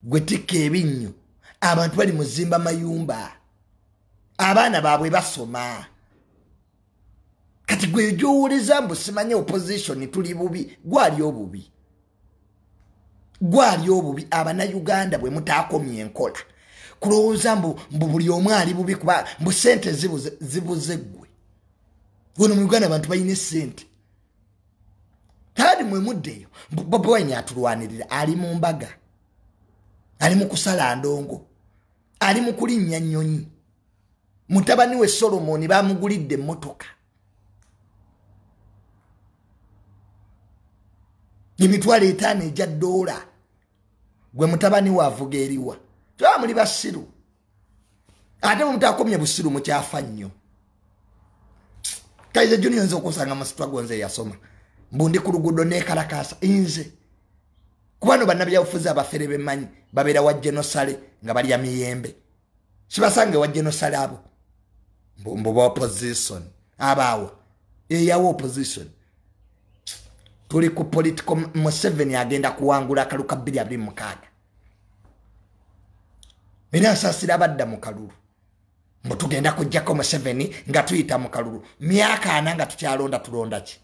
Gwe tikka ebinnyo, abantu bali muzimba mayumba, abaana baabwe basoma. Kati gwe gyowuliza mbu simanye opposition tuli bubi, gwali obubi, gwali obubi. Abannayuganda bwe mutaakomye enkola kulowooza mbu buli omu ali bubi kuba mbu sente zibuze ggwe. Wano mu Uganda abantu balina essente. Kadi mwe muddeyo Bobi Wine atulwanirira, ali mu mbaga, ali mu kusala ndongo, ali mu kulinnya nnyonyi. Mutabani we Solomon bamugulidde emmotoka $5,000 egya ddoola. Gwe mutabani we avuga eriwa? Kyaba muli basiru, ate bwe mutakomye busiru mukyafa nnyo. Kaize Junior nze okusanga mu struggle nze yasoma mbu ndi ku luguudo neekalakaasa nze. Kuba no bannabyabufuzi abafere bemmanyi babeera wa genosale nga balya miyembe. Sibasange wa genosale abo mbu ba opposition abaawa eyawa opposition. Tuli ku political. Museveni agenda kuwangula akalu ka 2026. Era nsaasira abadda mu kalulu mbu tugenda kuggyako Museveni nga tuyita mu kalulu. Myaka 40 nga tukyalonda, tulonda ki?